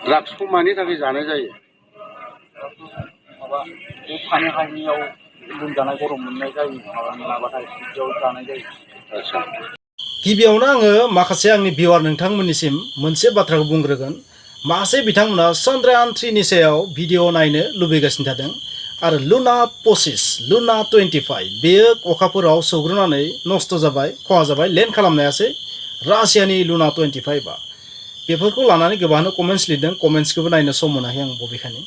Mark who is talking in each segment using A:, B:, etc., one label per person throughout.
A: ड्राग्सखौ मानि थाखाय जानाय जायो?
B: माबा बे थानो हायियाव लोमजानाय गरम मोननाय जायो माबा नङाबाथाय बिदियाव जानाय जायो।
A: आच्छा।
C: गिबियावनो आङो माखासे आंनि भिउआर नोंथांमोननिसिम मोनसे बाथ्राखौ बुंग्रोगोन। माखासे बिथांमोना चन्द्रायान 3 नि सायाव भिडिअ नायनो लुबैगासिनो थादों आरो लुना 25 लुना 25 बेयो अखाफोराव सौग्रोनानै नष्ट जाबाय, खहा जाबाय, लेन्ड खालामनो हायासै रासियानि लुना 25 आ। बेफोरखौ लानानै गोबांनो कमेन्ट्स लिरदों, कमेन्ट्सखौबो नायनो सम मोनाखै आं बबेखानि।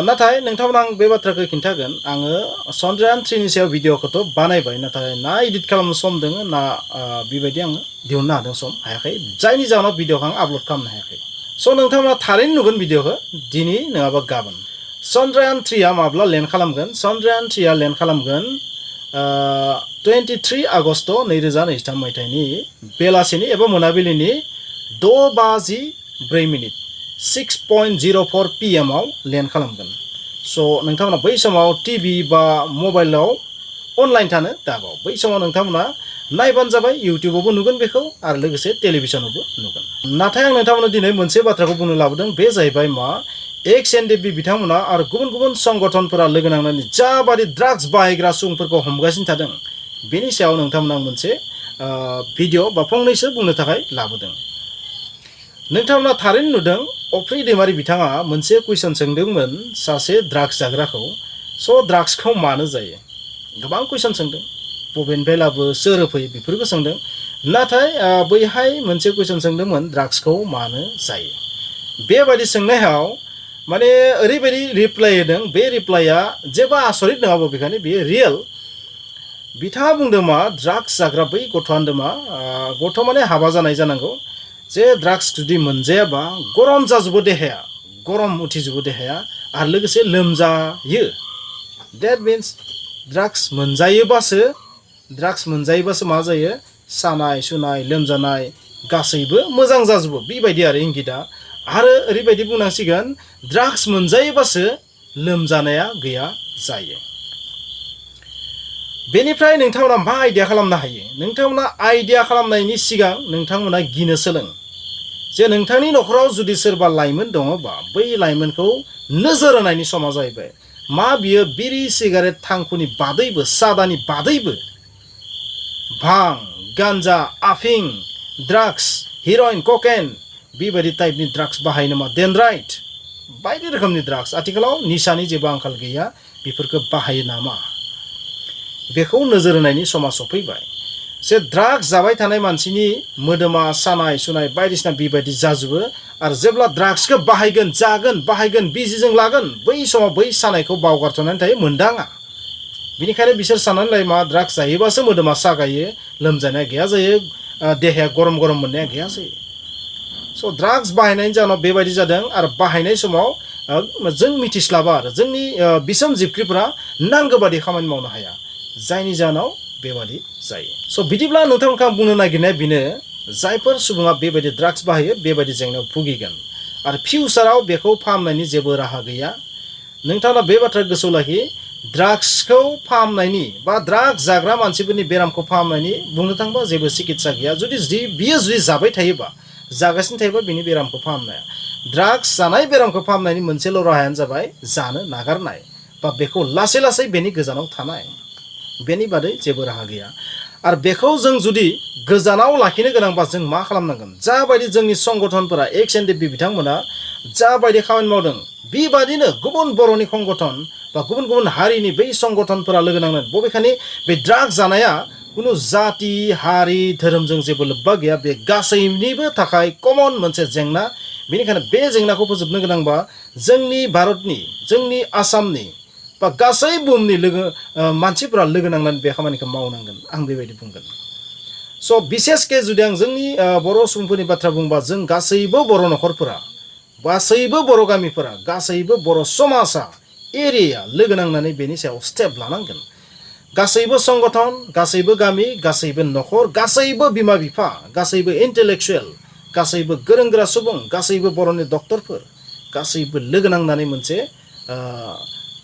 C: नाथाय नोंथांमोना आं बे बाथ्राखौ खिन्थागोन, आङो चन्द्रायान 3 नि सायाव भिडिअखौथ' बानायबाय, नाथाय ना एडिट खालामनो सम दोङो ना बेबायदि आङो दिहुननो हादों सम हायाखै, जायनि जाहोनाव भिडिअखौ आं आपल'ड खालामनो हायाखै। स' नोंथांमोना थारैनो नुगोन भिडिअखौ दिनै नङाबा गाबोन। चन्द्रायान 3 आ माब्ला लेन्ड खालामगोन? चन्द्रायान 3 आ लेन्ड खालामगोन 23 आगस्ट 2023 मायथाइनि बेलासिनि एबा मोनाबिलिनि 6:04 6:04 PM आव लेन्ड खालामगोन। स' नोंथांमोना बै समाव टिभि बा मबाइलाव अनलाइन थानो दाबाव, बै समाव नोंथांमोना नायबानो जाबाय, इउटिउबावबो नुगोन बेखौ आरो लोगोसे टेलिभिसनावबो नुगोन। नाथाय आं नोंथांमोननो दिनै मोनसे बाथ्राखौ बुंनो लाबोदों, बे जाहैबाय मा EXndfb बिथांमोना आरो गुबुन गुबुन संगठनफोरा लोगो नांनानै जाबादि ड्राग्स बाहायग्रा सुबुंफोरखौ हमगासिनो थादों, बेनि सायाव नोंथांमोना मोनसे भिडिअ बा फंनैसो बुंनो थाखाय लाबोदों। नोंथांमोना थारैनो नुदों अफ्रि दैमारि बिथाङा मोनसे कुइसन सोंदोंमोन सासे ड्राग्स जाग्राखौ। स' ड्राग्सखौ मानो जायो? गोबां कुइसन सोंदों, बबेनिफ्राय लाबो, सोर होफैयो, बेफोरखौ सोंदों। नाथाय बैहाय मोनसे कुइसन सोंदोंमोन ड्राग्सखौ मानो जायो। बेबायदि सोंनायाव माने ओरैबायदि रिप्लाइ होदों, बे रिप्लाइआ जेबो आसरित नङा बबेखानि बेयो रियेल। बिथाङा बुंदों मा ड्राग्स जाग्रा बै गथ'आ होनदों मा गथ' माने हाबा जानाय जानांगौ, जे ड्राग्स जुदि मोनजायाबा गरम जाजोबो देहाया, गरम उथिजोबो देहाया आरो लोगोसे लोमजायो। देट मिन्स ड्राग्स मोनजायोबासो मा जायो? सानाय सुनाय लोमजानाय गासैबो मोजां जाजोबो, बेबायदि आरो इंगितआ। आरो ओरैबायदि बुंनांसिगोन ड्राग्स मोनजायोबासो लोमजानाया गैया जायो। बेनिफ्राय नोंथांमोना मा आइडिया खालामनो हायो? नोंथांमोना आइडिया खालामनायनि सिगां नोंथांमोना गिनो सोलों, जे नोंथांनि न'खराव जुदि सोरबा लाइमोन दङबा बै लाइमोनखौ नोजोर होनायनि समा जाहैबाय। मा बियो बिरि सिगारेट थांखुनि बादैबो, सादानि बादैबो भां, गान्जा, आफिं, ड्राग्स, हिर'इन, ककेन बेबायदि टाइपनि ड्राग्स बाहायो नामा? डेनराइट बायदि रोखोमनि ड्राग्स आथिखालाव निसानि जेबो आंखाल गैया, बेफोरखौ बाहायो नामा? बेखौ नोजोर होनायनि समा सफैबाय। जे ड्राग्स जाबाय थानाय मानसिनि मोदोमा सानाय सुनाय बायदिसिना बेबायदि जाजोबो, आरो जेब्ला ड्राग्सखौ बाहायगोन, जागोन, बाहायगोन, बिजिजों लागोन, बै समाव बै सानायखौ बावगारथ'नानै थायो, मोनदाङा। बेनिखायनो बिसोर साननानै लायो मा ड्राग्स जायोबासो मोदोमा सागायो, लोमजानाया गैया जायो, देहाया गरम गरम मोननाया गैया जायो। स' ड्राग्स बाहायनायनि जाहोनाव बेबायदि जादों। आरो बाहायनाय समाव जों मिथिस्लाबा आरो जोंनि बिसोम जिबख्रिफोरा नांगौ बादि खामानि मावनो हाया, जायनि जाहोनाव बेबादि जायो। स' बिदिब्ला नोंथांमोनखौ आं बुंनो नागिरनाया बेनो, जायफोर सुबुङा बेबायदि ड्राग्स बाहायो बेबायदि जेंनायाव भुगिगोन आरो फिउचाराव बेखौ फाहामनायनि जेबो राहा गैया। नोंथाङा बे बाथ्रा गोसोआव लाखि, ड्राग्सखौ फाहामनायनि बा ड्राग्स जाग्रा मानसिफोरनि बेरामखौ फाहामनायनि बुंनो थांबा जेबो सिकित्सा गैया। बियो जुदि जाबाय थायोबा, जागासिनो थायोबा बिनि बेरामखौ फाहामनाया, ड्राग्स जानाय बेरामखौ फाहामनायनि मोनसेल' राहायानो जाबाय जानो नागारनाय बा बेखौ लासै लासै बेनि गोजानाव थानाय, बेनि बादै जेबो राहा गैया। आरो बेखौ जों जुदि गोजानाव लाखिनो गोनांबा जों मा खालामनांगोन? जाबायदि जोंनि संगठनफोरा EXndfb बिथांमोना जाबायदि खामानि मावदों, बेबादिनो गुबुन बर'नि संगठन बा गुबुन गुबुन हारिनि बै संगठनफोरा लोगो नांनानै, बबेखानि बे ड्राग्स जानाया खुनु जाति हारि धोरोमजों जेबो लोब्बा गैया, बे गासैनिबो थाखाय कमन मोनसे जेंना। बेनिखायनो बे जेंनाखौ फोजोबनो गोनांबा जोंनि भारतनि, जोंनि आसामनि बा गासै बुहुमनि मानसिफोरा लोगो नांनानै बे खामानिखौ मावनांगोन, आं बेबायदि बुंगोन। स' बिसेसके जुदि आं जोंनि बर' सुबुंफोरनि बाथ्रा बुंबा, जों गासैबो बर' न'खरफोरा, गासैबो बर' गामिफोरा, गासैबो बर' समाजा, एरिया लोगो नांनानै बेनि सायाव स्टेप लानांगोन। गासैबो संगठन, गासैबो गामि, गासैबो न'खर, गासैबो बिमा बिफा, गासैबो इन्टेलेक्सुवेल, गासैबो गोरों गोरा सुबुं, गासैबो बर'नि डक्टरफोर, गासैबो लोगो नांनानै मोनसे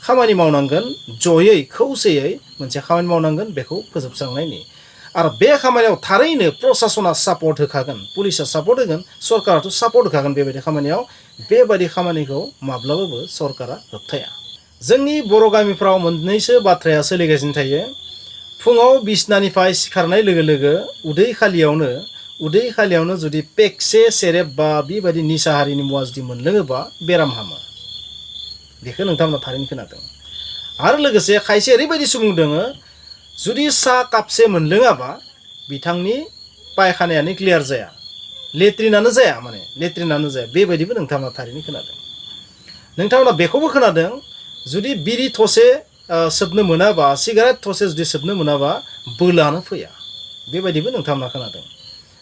C: खामानि मावनांगोन, जयै खौसेयै मोनसे खामानि मावनांगोन बेखौ फोजोबस्रांनायनि। आरो बे खामानियाव थारैनो प्रशासना सापर्ट होखागोन पुलिसा सापर्ट होगोन सरकाराथ' सापर्ट होखागोन बेबायदि खामानियाव बेबायदि खामानिखौ माब्लाबाबो सरकारा होबथाया जोंनि बर' गामिफ्राव मोननैसो बाथ्राया सोलिगासिनो थायो फुङाव बिसनानिफ्राय सिखारनाय लोगो लोगो उदै खालियावनो जुदि पेकसे सेरेब बा बेबायदि निसा हारिनि मुवा जुदि मोनलोङोबा बेराम हामो बेखौ नोंथांमोना थारैनो खोनादों आरो लोगोसे खायसे ओरैबायदि सुबुं दोङो जुदि सा कापसे मोनलोङाबा बिथांनि पायखानायानो क्लियार जाया लेट्रिनानो जाया बेबायदिबो नोंथांमोना थारैनो खोनादों नोंथांमोना बेखौबो खोनादों जुदि बिरि थसे सोबनो मोनाबा सिगारेट थसे जुदि सोबनो मोनाबा बोलोआनो फैया बेबायदिबो नोंथांमोना खोनादों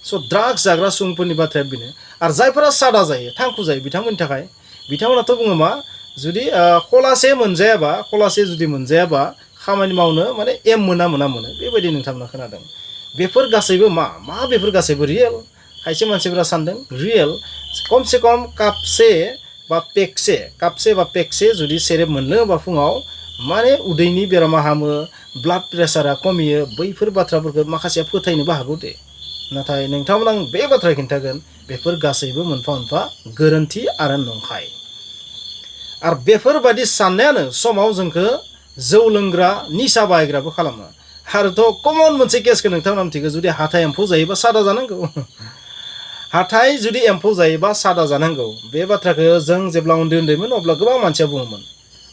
C: स' ड्राग्स जाग्रा सुबुंफोरनि बाथ्राया बेनो आरो जायफोरा सादा जायो थांखु जायो बिथांमोननि थाखाय बिथांमोनाथ' बुङो मा जुदि खलासे जुदि मोनजायाबा खामानि मावनो माने एम मोना बेबायदि नोंथांमोना खोनादों बेफोर गासैबो मा बेफोर गासैबो रियेल खायसे मानसिफोरा सानदों रियेल खमसे खम कापसे बा पेकसे जुदि सेरेब मोनलोङोबा फुङाव माने उदैनि बेरामा हामो ब्लाड प्रेसारा खमियो बैफोर बाथ्राफोरखौ माखासेया फोथायनोबो हागौ दे नाथाय नोंथांमोन आं बे बाथ्रा खिन्थागोन बेफोर गासैबो मोनफा मोनफा गोरोन्थि आरो नंखाय आरो बेफोरबायदि साननायानो समाव जोंखौ जौ लोंग्रा निसा बाहायग्राबो खालामो आरोथ' कमन मोनसे केसखौ नोंथांमोना मिथिगौ जुदि हाथाय एम्फौ जायोबा सादा जानांगौ हाथाय जुदि एम्फौ जायोबा सादा जानांगौ बे बाथ्राखौ जों जेब्ला उन्दैमोन अब्ला गोबां मानसिया बुङोमोन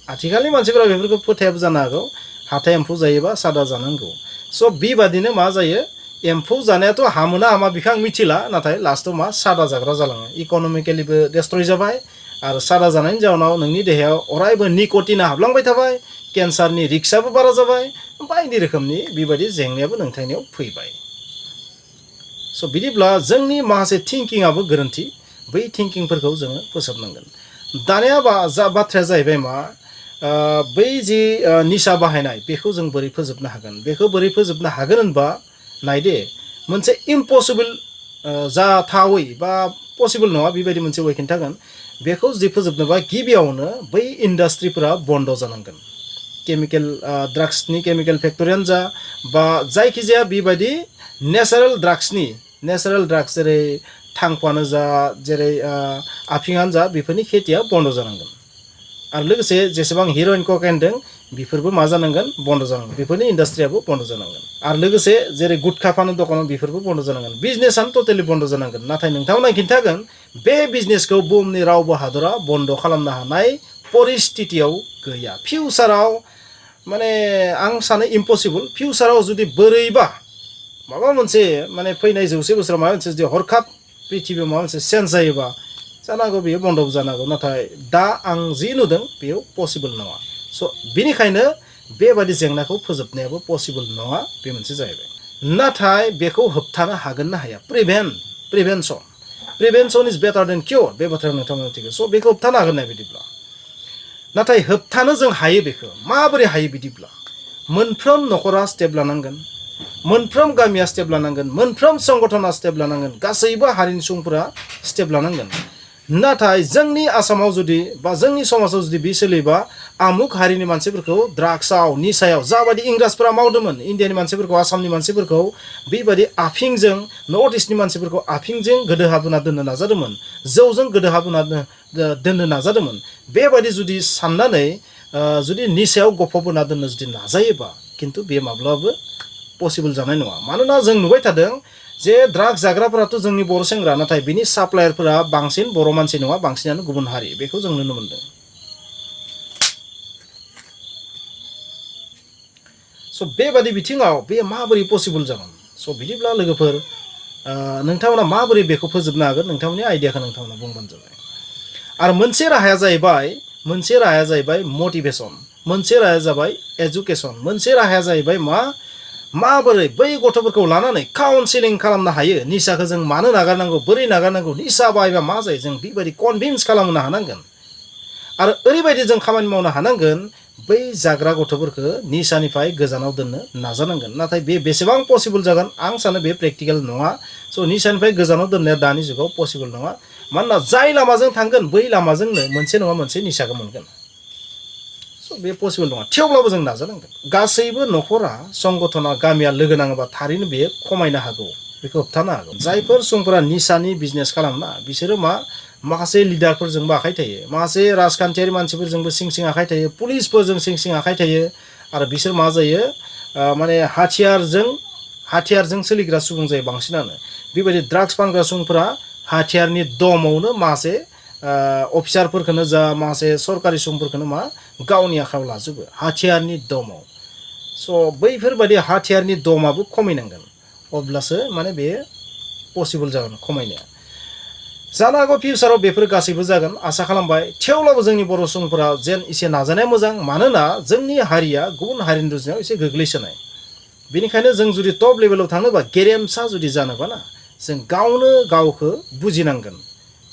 C: आथिखालनि मानसिफोरा बेफोरखौ फोथायाबो जानो हागौ हाथाय एम्फौ जायोबा सादा जानांगौ स' बेबादिनो मा जायो एम्फौ जानायाथ' हामोना हामा बेखौ आं मिथिला नाथाय लास्टआव मा सादा जाग्रा जालाङो इक'नमिकेलिबो डेस्ट्रय जाबाय आरो सादा जानायनि जाउनाव नोंनि देहायाव अरायबो निकटिना हाबलांबाय थाबाय केन्सारनि रिक्सआबो बारा जाबाय बायदि रोखोमनि बेबायदि जेंनायाबो नोंथांनियाव फैबाय स' बिदिब्ला जोंनि माखासे थिंकिंआबो गोरोन्थि बै थिंकिंफोरखौ जोङो फोसाबनांगोन दानिया बाथ्राया जाहैबाय मा बै जि निसा बाहायनाय बेखौ जों बोरै फोजोबनो हागोन होनबा नायदे मोनसे इम्पसिबल जाथावै बा पसिबल नङा बेबायदि मोनसे वे खिन्थागोन बेखौ जुदि फोजोबनोबा गिबियावनो बै इन्डास्ट्रिफोरा बन्द जानांगोन केमिकेल ड्राग्सनि केमिकेल फेक्टरियानो जा बा जायखिजाया बेबायदि नेचारेल ड्राग्स जेरै थांखुआनो जा जेरै आफिङानो जा बेफोरनि खेथिया बन्द जानांगोन आरो लोगोसे जेसेबां हिर'इन ककेन दं बेफोरबो मा जानांगोन बन्द जानांगोन बेफोरनि इन्डास्ट्रियाबो बन्द जानांगोन आरो लोगोसे जेरै गुटखा फानो दखानाव बेफोरबो बन्द जानांगोन बिजनेसआनो टटेलि बन्द जानांगोन नाथाय नोंथांमोना खिन्थागोन बे बिजनेसखौ बुहुमनि रावबो हादरा बन्द खालामनो हानाय परिस्थितियाव गैया फिउचाराव माने आं सानो इम्पसिबल फिउचाराव जुदि बोरैबा माबा मोनसे माने फैनाय 100 बोसोराव माबा मोनसे जुदि हरखाब पृथिबीयाव माबा मोनसे चेन्ज जायोबा जानांगौ बेयो बन्दबो जानांगौ नाथाय दा आं जि नुदों बेयो पसिबल नङा स' बिनिखायनो बेबादि जेंनाखौ फोजोबनायाबो पसिबल नङा बे मोनसे जाहैबाय नाथाय बेखौ होबथानो हागोन ना हाया प्रिभेन्सन इज बेटार देन कियर बे बाथ्राखौ नोंथांमोना मिथिगौ स' बेखौ होबथानो हागोन ना बिदिब्ला नाथाय होबथानो जों हायो बेखौ माबोरै हायो बिदिब्ला मोनफ्रोम न'खरा स्टेप लानांगोन मोनफ्रोम गामिया स्टेप लानांगोन मोनफ्रोम संगठना स्टेप लानांगोन गासैबो हारिनि सुबुंफोरा स्टेप लानांगोन नाथाय जोंनि आसामाव जुदि बा जोंनि समाजाव जुदि बे सोलिबा आमुक हारिनि मानसिफोरखौ ड्राग्सआव निसायाव जाबायदि इंराजफोरा मावदोंमोन इन्डियानि मानसिफोरखौ आसामनि मानसिफोरखौ बेबायदि आफिंजों नर्थ इस्टनि मानसिफोरखौ आफिंजों गोदोहाबोना दोननो नाजादोंमोन जौजों गोदोहाबोना दोननो नाजादोंमोन बेबायदि जुदि साननानै जुदि निसायाव गफबोना दोननो जुदि नाजायोबा खिन्थु बे माब्लाबाबो पसिबल जानाय नङा मानोना जों नुबाय थादों जे ड्राग्स जाग्राफोराथ' जोंनि बर' सेंग्रा नाथाय बिनि साप्लायारफोरा बांसिन बर' मानसि नङा बांसिनानो गुबुन हारि बेखौ जों नुनो मोनदों स' बेबादि बिथिङाव बे माबोरै पसिबल जागोन स' बिदिब्ला लोगोफोर नोंथांमोना माबोरै बेखौ फोजोबनो हागोन नोंथांमोननि आइडियाखौ नोंथांमोना बुंबानो जाबाय आरो मोनसे राहाया जाहैबाय मटिभेसन मोनसे राहाया जाबाय एजुकेसन मोनसे राहाया जाहैबाय माबोरै बै गथ'फोरखौ लानानै काउन्सिलिं खालामनो हायो निसाखौ जों मानो नागारनांगौ बोरै नागारनांगौ निसा बाहायबा मा जायो जों बेबायदि कनभिन्स खालामनो हानांगोन आरो ओरैबायदि जों खामानि मावनो हानांगोन बै जाग्रा गथ'फोरखौ निसानिफ्राय गोजानाव दोननो नाजानांगोन नाथाय बे बेसेबां पसिबल जागोन आं सानो बे प्रेक्टिकेल नङा स' निसानिफ्राय गोजानाव दोननाया दानि जुगाव पसिबल नङा मानोना जाय लामाजों थांगोन बै लामाजोंनो मोनसे नङा मोनसे निसाखौ मोनगोन बे पसिबल नङा थेवब्लाबो जों नाजानांगोन गासैबो न'खरा संगठना गामिया लोगो नाङोबा थारैनो बेयो खमायनो हागौ बेखौ होबथानो हागौ जायफोर सुबुंफोरा निसानि बिजनेस खालामना बिसोरो माखासे लिडारफोरजोंबो आखाइ थायो माखासे राजखान्थियारि मानसिफोरजोंबो सिं सिं आखाइ थायो पुलिसफोरजों सिं सिं आखाइ थायो आरो बिसोर मा जायो माने हाथियारजों सोलिग्रा सुबुं जायो बांसिनानो बेबायदि ड्राग्स फानग्रा सुबुंफोरा हाथियारनि दमावनो माखासे अफिसारफोरखौनो जा माखासे सरकारि सुबुंफोरखौनो गावनि आखायाव लाजोबो हाथियारनि दमाव स' बैफोरबायदि हाथियारनि दमाबो खमायनांगोन अब्लासो माने बे पसिबल जागोन खमायनाया जानो हागौ फिउचाराव बेफोर गासैबो जागोन आसा खालामबाय थेवब्लाबो जोंनि बर' सुबुंफोरा जेन एसे नाजानाया मोजां मानोना जोंनि हारिया गुबुन हारिनि रुजुनायाव एसे गोग्लैसोनाय बेनिखायनो जों जुदि टप लेभेलाव थांनोबा गेरेमसा जुदि जानोबा ना जों गावनो गावखौ बुजिनांगोन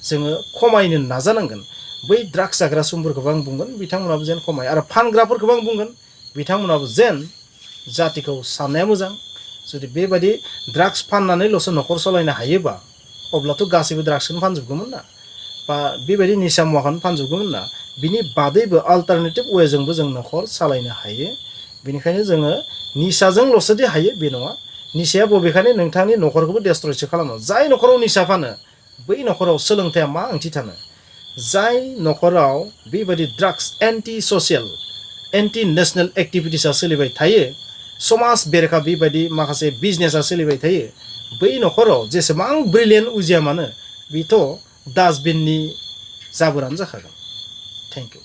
C: जोङो खमायनो नाजानांगोन बै ड्राग्स जाग्रा सुबुंफोरखौबो आं बुंगोन बिथांमोनाबो जेन खमाय आरो फानग्राफोरखौबो आं बुंगोन बिथांमोनाबो जेन जातिखौ साननाया मोजां जुदि बेबायदि ड्राग्स फाननानैल'सो न'खर सालायनो हायोबा अब्लाथ' गासैबो ड्राग्सखौनो फानजोबगौमोन ना बा बेबायदि निसा मुवाखौनो फानजोबगौमोन ना बिनि बादैबो अल्टारनेटिभ वेजोंबो जों न'खर सालायनो हायो बेनिखायनो जोङो निसाजोंल'सो दि हायो बे नङा निसाया बबेखानि नोंथांनि न'खरखौबो डेस्ट्रयसो खालामो जाय न'खराव निसा फानो बै न'खराव सोलोंथाइया मा ओंथि थानो जाय न'खराव बेबायदि drugs anti social anti national एक्टिभिटिसा सोलिबाय थायो समाज बेरेखा बेबायदि माखासे बिजनेसा सोलिबाय थायो बै न'खराव जेसेबां ब्रिलियेन्ट उजिया मानो बेथ' डास्टबिननि जाबोरानो जाखागोन थेंक इउ